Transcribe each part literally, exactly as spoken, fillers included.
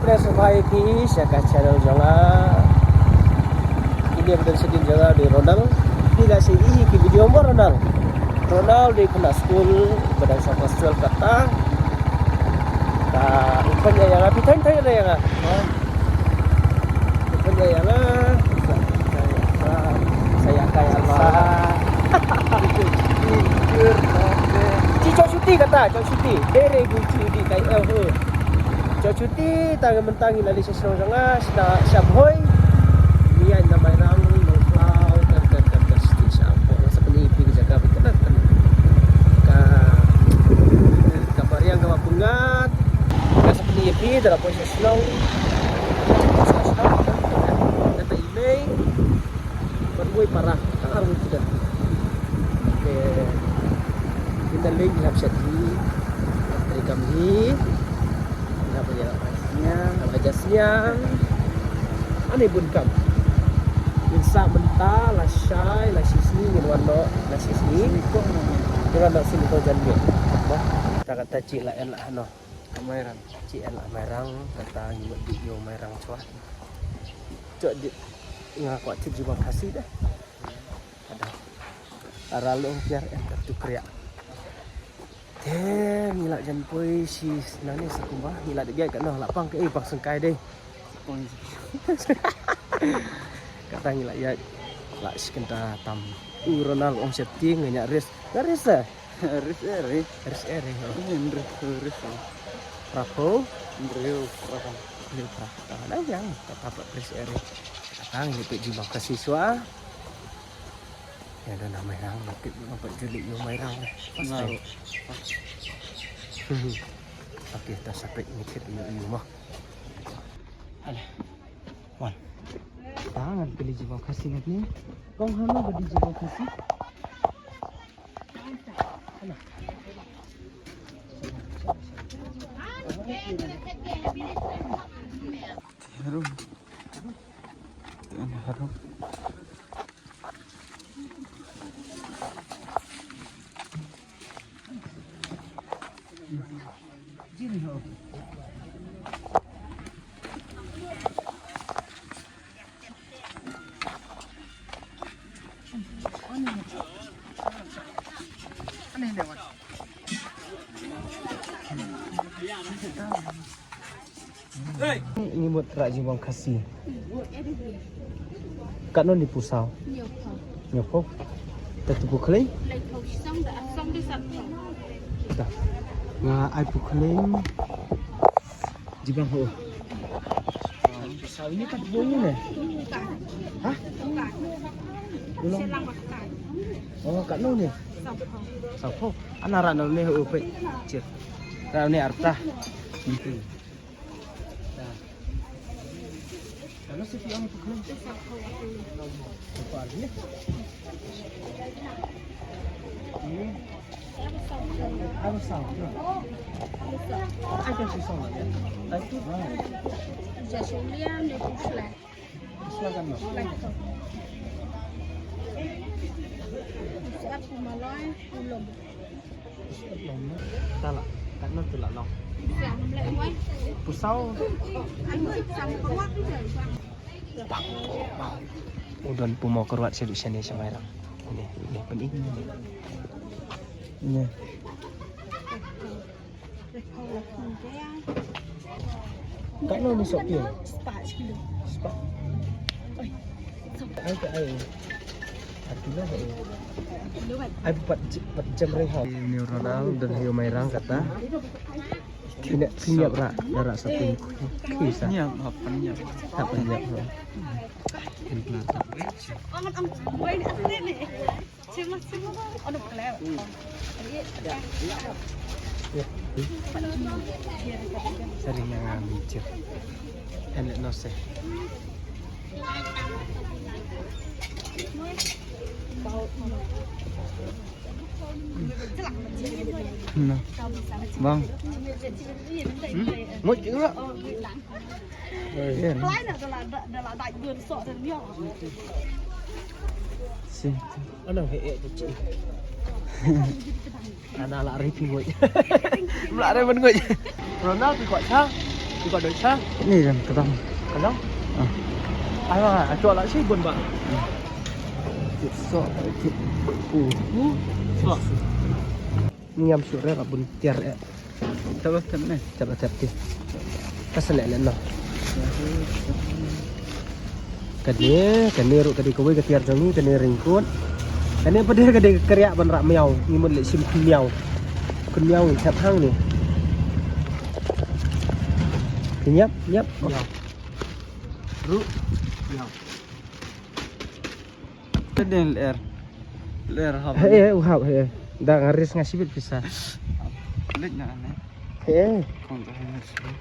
Sngewbha ïa phi sha ka channel jong nga. Kine ba don shadien jong nga u dei Ronald. Phi la sngewthuh ïa ki video mo Ronald. Ronald u dei khynnah skul ba dang sha class twelve kata. Ka u thon ïa nga, phi thon thon ïa nga. U thon ïa nga. Sa ïa kai Allah. Chi chok shuti kata, chok shuti. Dei re gu chi di kai eh. Chok shuti tang mynta ngi la leit sha shnong jong nga, sha, sha Bhoi. Ngi ïaid na Mairang, Nongkhlaw, ter ter ter ter shuti sha Bhoi. Nga sa pyni ïa phi ka jaka ba kynat kynat. Ka, ka mariang kaba pyngngad. Nga sa pyni ïa phi da la poi sha shnong. Sha shnong. Kata i mei. Ban wei para, ka ar wei pdeng. Te, ynda leit ngi hap shet hi, hap trei kam hi, ngi hap ïa la bai sniang, hap ïa sniang. Ani bun kam. Ngin sah mynta, la shai, la shisngi, ngin wan noh, la shisngi. Ngin wan noh shisngi ko jan miet. Ba, ta kata chi la en la hano. Mairang. Chi en la Mairang, kata ngi mut di ïa Mairang chwa. Chwa di. Nga kwah tip jubab Khasi dah. Ada. Ara long tiar em kat tu kriak. Te ngi la jan poi shi nani sa kumba ngi la dei ka noh la pang ke ei pang sengkai dei. Kata ngi la ïa la shi kynta tam. U Ronald ong shet tieng nga ris. Nga ris eh. Ris eri. Ris eri. Ris ris. Prapo. Rio prapo. Rio prapo. Ada yang kata apa ris eri. Kata ngi pek jubab Khasi shuwa. Ya dah nama yang pek jubab Khasi shuwa. Pas. Oke, ta sapek ngi tip yu yu mah. Alah. Wan. Tangan pilih jubab Khasi ngi ni. Kong hano badi jubab Khasi. Harum. Harum. Ngi mut rah jingmong Khasi. Katno ni pusaw? Hynñiewphew. Hynñiewphew. Ta tu pu khlei? Da. Nga ai pu khlei. Jibang ho. Saw ini kat bun ni ne? Hah? Ulang. Oh, kat no ni? Saw ho. Ana rano ni ho pe. Cir. Rano ni arta. Dah. Kalau si tiang tu kan. Apa ni? Ini. Ada saw, no? Ada saw. Ada saw, ya. Thank you. Silakan, no? Silakan. Siap, malai, ulung. Siap, no? Salah. Kat no tu lah, no? Siap, malai, wai. Pusaw. Anu, sama keluar tu dah, bang. U don pu mo kyrwat sha dei shane sha Mairang. Ine, ine, pyn-i ine. Ine. Katno ni sop phi? Spah kilo. Spah. Ai ka ai. Ar kilo ai. Ai pat j-, pat jam reng ha. Ni Ronald don ha ïew Mairang kata. Phi ngiap, phi ngiap ra, da ra sa phi. Phi sa. Ngiap, hap pynïap. Hap pynïap. Sorry, nga ngam chip. Hello, no sé. No. Bang. Hmm? Mut juga. Yen. Sing. Ana he e tu chi. Ana la ri phi ngoi. La ri man ngoi. Ronald phi kwah cha. Ba doi cha? Ni kan kadang. Kadang? Ah. Ai ba, a chwa la shi bun ba. Tip so, tip. Uh. Uh. So. Ngiam shu re ka bun tiar eh. Tap tap ne. Tap tap ti. Ka selek le no. Kane, kane ruh ka dei kawei ka tiar jong ngi, kane ryngkut. Kane pat de ka dei ka riak ban rah miaw, ngi mut leh shim khun miaw. Khun miaw ngi thep hang ne. Ngiap, ngiap. Miaw. Ruh. Miaw. Ka dei ler. Ler hap. He, he, u hap, he. Da nga risk nga shibit pisa. Leit na ne. He. Kong ka hang shibit.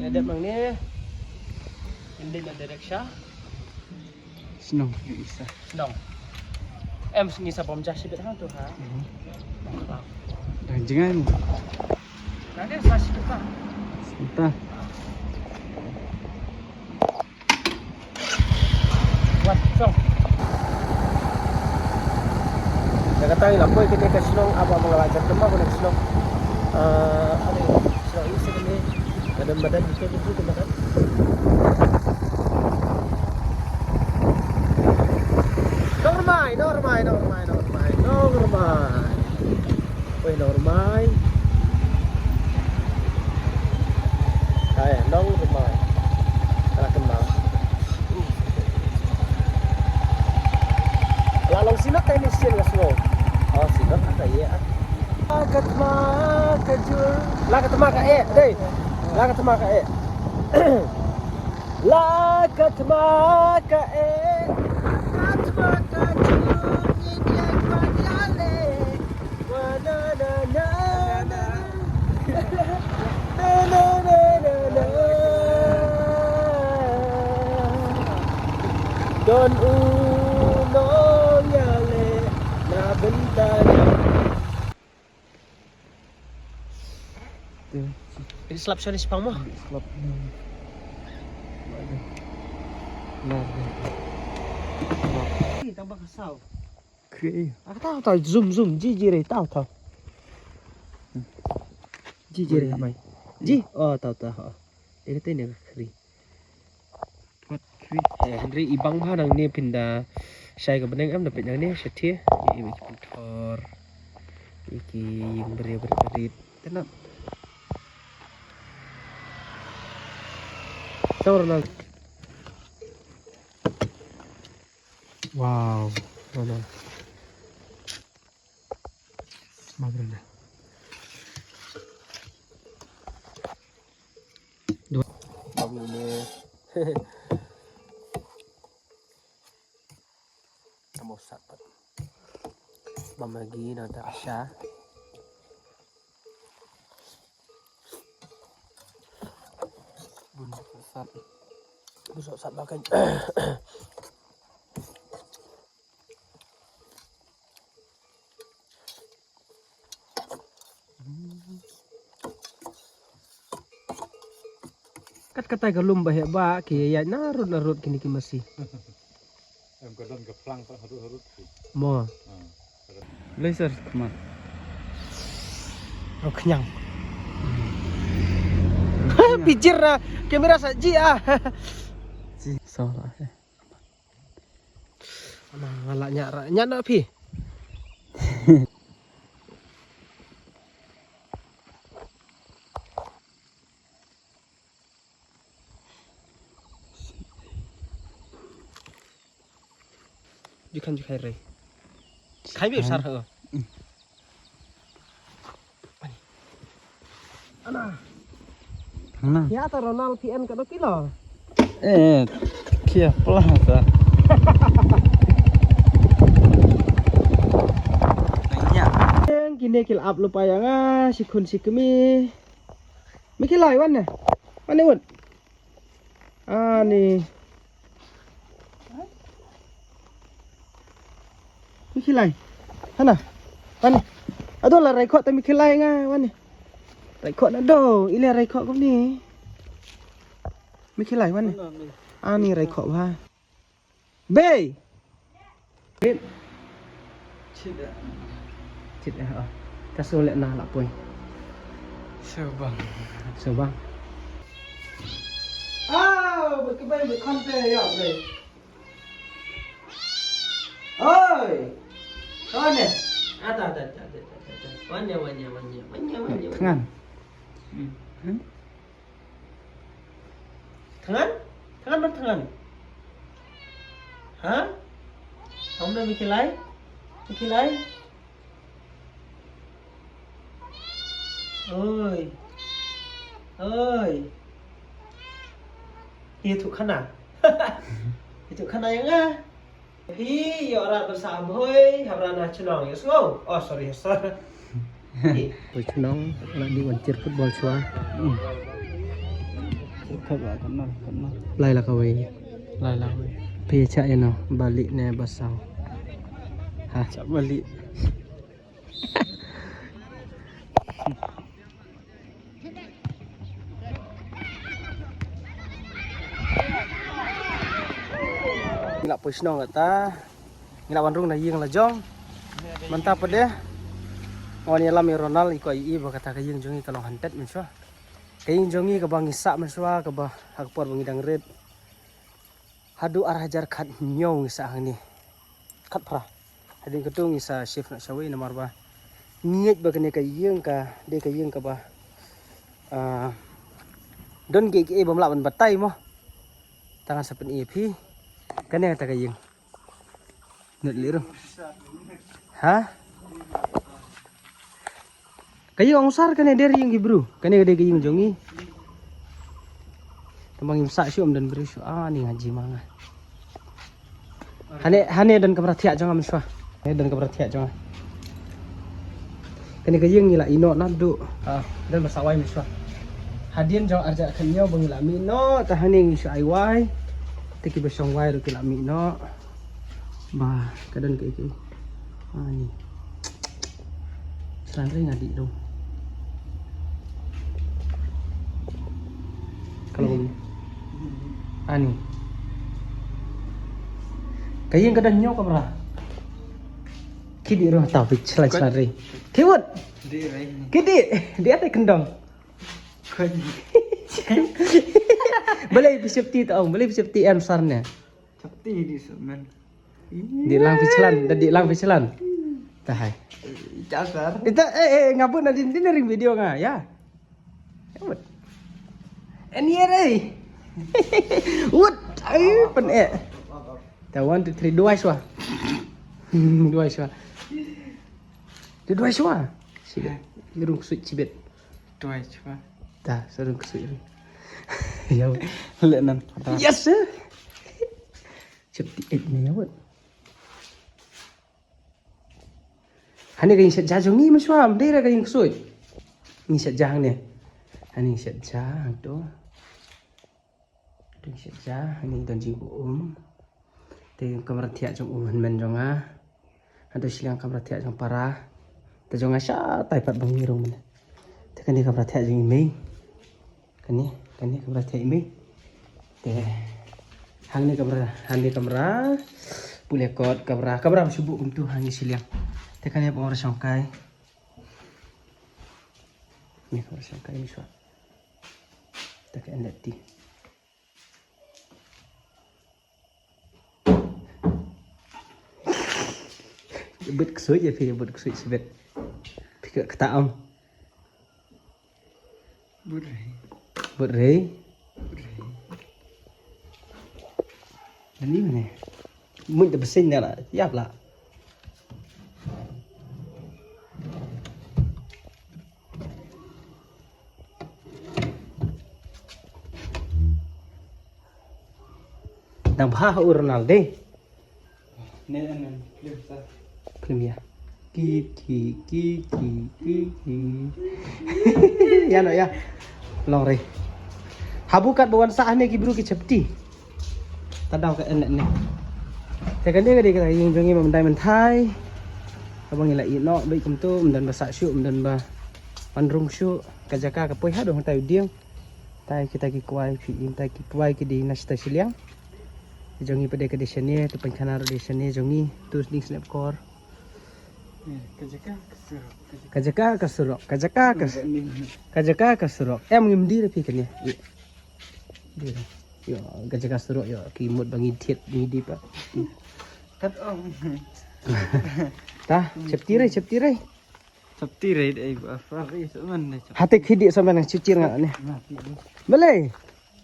Ïa dep nangne. Ynda na direct sha. Shnong, ïa isa. Shnong. Em, ngi sa bom ja shibit hang tu ha. Mhm. Dang jingai mo. Nangne sa shibit ta. Shibit ta. Wan, song. Ïa kata ngi la poi kane ka shnong, aba ma nga la jan tymma kane ka shnong. Ah, ane, shnong East kane. Madan, madan, dito, dito, dito, madan. Nongrmai, Nongrmai, Nongrmai, Nongrmai, Nongrmai. Wei, Nongrmai. Ai, Nongrmai. Ka la kynmaw. La long sien ka ini sien la sngew. Oh, sien ka ïa. La ka tma ka jur. La ka tma ka eh, dei. La ka tma ka eh. La ka tma ka eh. La ka tma ka jur. Ngi ïa ka ïa le. Don u nong ïa le na bynta. Ini slap shani spang mo. Slap. Nar. Ini tambah kasau. Kri. Ah, taw, taw, zoom, zoom, ji, ji, re, taw, taw. Ji, ji, re, mai. Ji, oh, taw, taw, oh. Ina te ne kri. Wat kri. Eh, Henry, ibang ba nang ne pynda. Shai ka beneng em da pynda ne, shathie. Ïa, ïa, ki pynthor. Ïa, ki ïing beri, beri, beri. Tenap. Saur nang. Wow, mana? Magrana. Dua. Bang ini. Kamu sat pat. Bang lagi nanti Asha. Bun sat. Bun sat bakal. Kat katai ka lum ba heh ba ki ïaid narud narud kine ki masi. Em ka don ka phlang pat harud harud ki. Mo. Ha. Blazer kmat. Oh, khñiang. Pijir na kamera sa ji ah. Ji so la. Nga la ñiah ra, ñiah noh phi. Ju khan ju khai re. Khai bi sar ha. Ana. Ana. Ya ta Ronald P N ka do kilo. Eh, kia pla ta. Nang ya. Yang kine kil up lupa ya nga, si khun si kemi. Mi ki lai wan ne. Wan ne wut. Ani. Mi ki lai. Hana. Wan ne. Ado la rai khot ta mi ki lai nga wan ne. Rai khot na do, ile rai khot ko ni. Mi ki lai wan ne. Ani rai khot ba. Bei. Bei. Chida. Chit eh, oh. Ta so le na la poi. So bang. So bang. Ah, bukit bai bukit konte ya bai. Oi. Kone. Ada ada ada ada ada. Wanya wanya wanya wanya wanya. Ngan. Hmm. Thngan? Thngan ban thngan. Ha? Ong na mi ki lai? Mi ki lai? Oi. Oi. Ïa tu khana. Ïa tu khana ïa nga. Hi, ïoh rat ban sah bhoi, hap rat na chnong, ïoh sngew. Oh, sorry, sorry. Bhoi chnong, la dih wan cheer football shuwa. Hmm. Cheer football, kan nol, kan nol. Lai la kawei. Lai la kawei. Phi chah ïa no, ba lieh ne ba saw. Ha? Chah ba lieh. Ngi la poi shnong kata. Ngi la wan rung na ïing la jong. Mynta pat de nga wan ïalam ïa Ronald, i kwah ïohi ba kata ka ïing jong ngi ka long haunted mynshuwa. Ka ïing jong ngi kaba ngi sah mynshuwa, kaba ha ka por ba ngi dang rit. Haduh ar hajar khathynñiew ngi sah hangne. Khatphra. Hadien kata ngi sa shift noh shawei namar ba ngi ngeit ba kane ka ïing ka dei ka ïing kaba, ah, don kiei kiei bym lah ban batai mo. Tang ngan sa pyni ïa phi. Kane kata ka ïing. Nut lirung. Ha? Ka ïing ong sar kane, dei ïing ki bru. Kane ka dei ka ïing jong ngi. Tang ba ngim sah shuh, ym don briew shuh. Ah, ni nga ji ma nga. Hane, hane don kamra thiah jong nga mynshuwa. Hane don kamra thiah jong nga. Kane ka ïing ngi la ïeh noh naduh, ah, don ba sah wai mynshuwa. Hadien jong ar hajar khathynñiew ba ngi la mih noh, te hangne ngi shu ai wai. Te kiba shong wai ruh ki la mih noh. Ba ka don kaei kaei. Ani. Slan ring adi dong. Kalau ani. Ka ïing ka don hynñiew kamra. Ki dih ruh, tau phi slan slan ring. Ki wut. Dih ring. Ki dih. Dih ata kyndong. Balei phi safety tau, balei phi safety em sar ne. Safety di semen. Dih lang phi slan, da dih lang phi slan. Tahai. Ita sar. Ita, eh, eh, ngabut na din, din ring video nga, ya. Ngabut. En ye rei. Wut, ai pen eh. Ta one, two, three, dua shwa. Dua shwa. Dua shwa. Sibit. Irung ksut sibit. Dua shwa. Ta, sarung ksut. Ya. Lenan. Yes, sir. Safety eight ne ya wut. Hane ka ïing shet ja jong ngi mynshuwa, ym dei re ka ïing ksuid. Ïing shet ja hangne. Hane ïing shet ja hangto. Ïing shet ja, hane don jingbuh um. Te kamra thiah jong u hynmen jong nga. Hangto shiliang kamra thiah jong para. Te jong nga shatai pat ba ngi rung mynne. Te kane kamra thiah jong i mei. Kane, kane kamra thiah i mei. Te hangne kamra, hangne kamra. Pule kot kamra, kamra shu buh kumtu hangne shiliang. Te kane kamra shongkai. Kane kamra shongkai ni shwa. Te ka en leti. Bit ksuid ya phi, bit ksuid sibit. Phi ka kata am. Bit rei. Bit rei. Bit rei. Ani mane. Mun da besin ne la, yap la. Dang bha ha u Ronaldo. Ne, ne, ne, film sa. Film ya. Ki, ki, ki, ki, ki, ki. Ya no ya. Long re. Habu kat bawan sah ne ki bru ki chapti. Tadau ka enet ne. Te kane ka dei ka ïing jong ngi mynta myntai. Haba ngi la ïeh noh bad kumtu, ym don ba sah shuh, ym don ba wan rung shuh. Ka jaka ka poi haduh hangtai u dieng. Tai kita ki kwai phi, tai ki kwai ki dei na shata shiliang. Jong ngi pat dei ka dei shane, tu pynkhana ruh dei shane jong ngi, tu ding snep kor. Ka jaka ka surok, ka jaka ka surok, ka jaka ka surok. Em ngim dih phi kane. Ïa. Dih. Ïa, ka jaka surok ïa ki mut ba ngi thied ngi dih pa. Kat ong. Ta, chep ti re, chep ti re. Chep ti re dei ba fa re so man dei. Hate khidi so man nang chichir nga ne. Balei.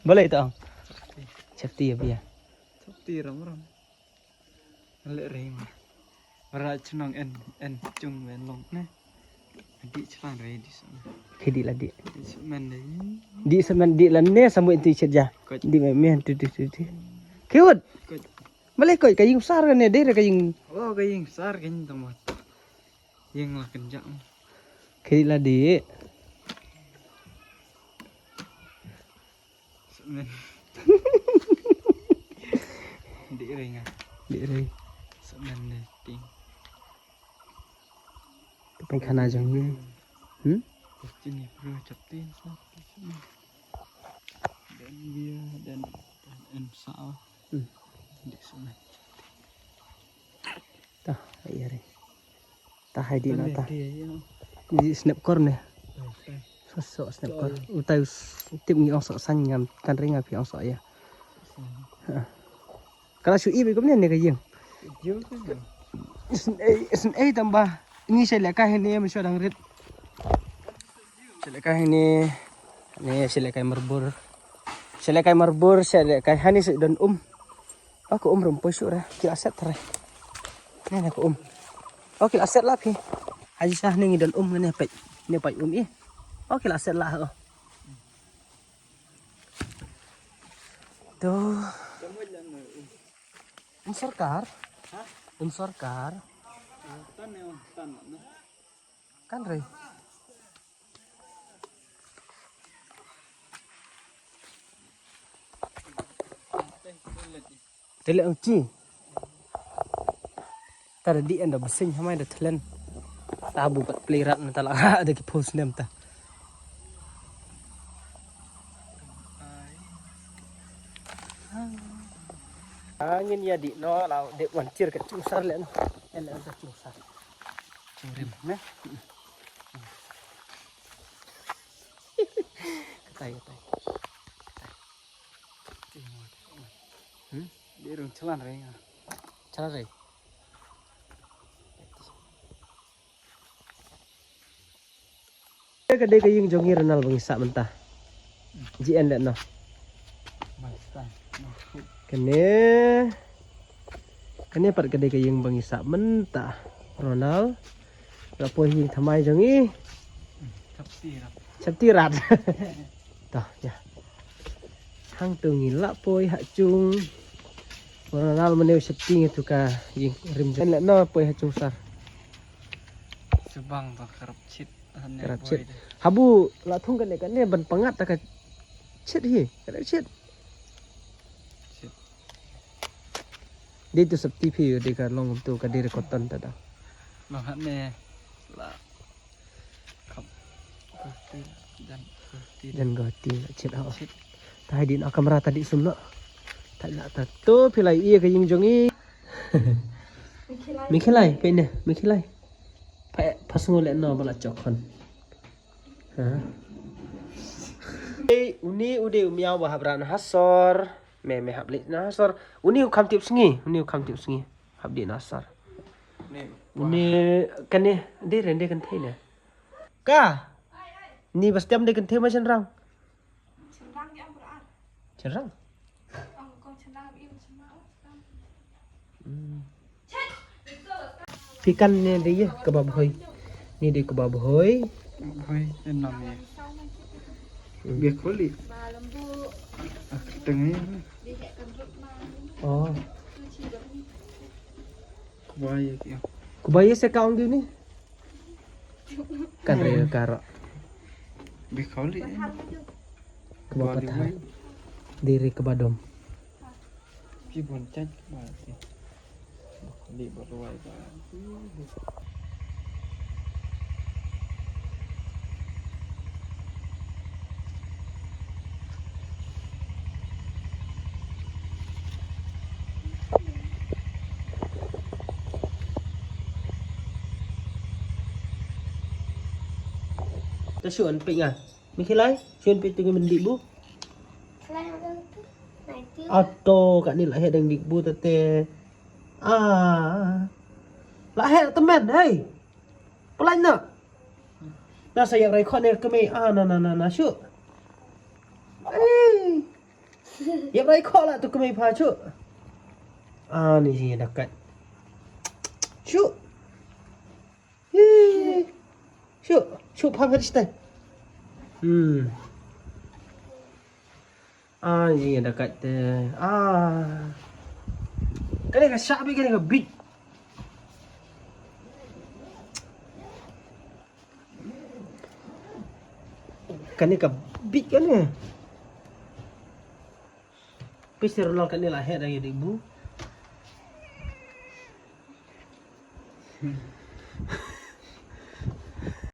Balei ta. Chep ti ya bia. Chep ti ram ram. Leh rei ma. Ra chnong en, en chung men long ne. Dih chlan rei dih so. Khi dih la dih. Dih so men dei. Dih so men dih la ne sambu inti chet ja. Dih me me tu tu tu tu. Khi ut. Malai koi ka ïing sar ne dei ka ïing. Oh, ka ïing sar ka ïing tang mat. Ïing la kan jam. Khi dih la dih. Semen. Dih rei nga. Dih rei. Semen dei ting. Pynkhana jong ngi. Hmm? Pasti ni bro chaptin sa. Dan dia dan en sa. Hmm. Dih semen. Ta, ai re. Ta hai dih na ta. Ni snap kor ne. So so snap kor. Utai tip ngi ong so san ngam kan ring api ong so ya. Kala shu i be kumne ne ka ïing. Isn ei tamba. Ni sha leka hini ma shu dang rit. Sha leka hini. Ni sha leka marbur. Sha leka marbur sha leka hani sha don um. Aku um rum poi shu re. Ki aset re. Ni aku um. Oh ki aset la phi. Haji sah ni ngi don um ni pek. Ni pek um i. Oh ki aset la oh. Tuh. Un sorkar. Un sorkar. Kan re. Tele ong chi. Ta da dih enda besing hamai da thlen. Ta bu pat play rat na ta la da ki post nem ta. Angin ya dih no la de wan chir ka chungsar le no. En en ka chungsar. Chungrim ne. Katai katai. Hmm? Dei rung chalan rei nga. Chalan rei. Ka dei ka ïing jong ngi Ronald ba ngi sah mynta. Ji en le no. Kane kane pat ka dei ka ïing ba ngi sah mynta Ronald. Ka poi ïing thymmai jong ngi. Chapti rat. Chapti rat. Toh ya. Hangtu ngi la poi ha chung. Ronald mane u chapti ngi tu ka ïing rim jen le no poi ha chung sar. Subang to karap chit. Karap chit. Habu la thung kane kane ban pangat ta ka chit hi. Karap chit. Dei tu sap T V dei ka long tu ka dei rekotan ta da. Long hat ne la kap kati dan kati dan kati la chit ha. Ta hai din a kamera ta dei sum no. Ta la ta tu phi lai i ka ïing jong i. Mikhilai pe ne mikhilai. Pa pa sngo le no ba la chok khon. Ha. Ei uni u dei u miaw ba hap ran hasor. Me me hap leit na sar. Uni u kham tip sngi, uni u kham tip sngi. Hap dih na sar. Uni kane dei ren dei kan thei ne. Ka. Ni ba stem dei kan thei ma chen rang. Chen rang. Hmm. Phi kan ne dei ye kebab hoi. Ni dei kebab hoi. Hoi en nam ye. Hmm. Bia kholi. Ah, keteng ye. Oh. Kubai ye kya. Kubai ye se kaung dei ni. Kan re karo. Bia kholi. Kebab pathar. Dei re kebab dom. Ki bon chang ba ti. Ba khali ba ruai ba. Ta shu an pik nga. Mi khilai, shu an pik tu ngi men dik bu. Ato kane la heh dang dik bu tate. Ah. La heh temen, hei. Pelain na. Na sa ïap rai khot ne kemei. Ah, na, na, na, na, shu. Hei. Ïap rai khot la tu kemei pha shu. Ah, ni si dakat. Shu. Hi. Shu, shu pha pha stai. Hmm. Ah, ji da kat te. Ah. Kane ka shah bit, kane ka bit. Kane ka bit kane. Pis te rulal kane la heh da ïa dik bu.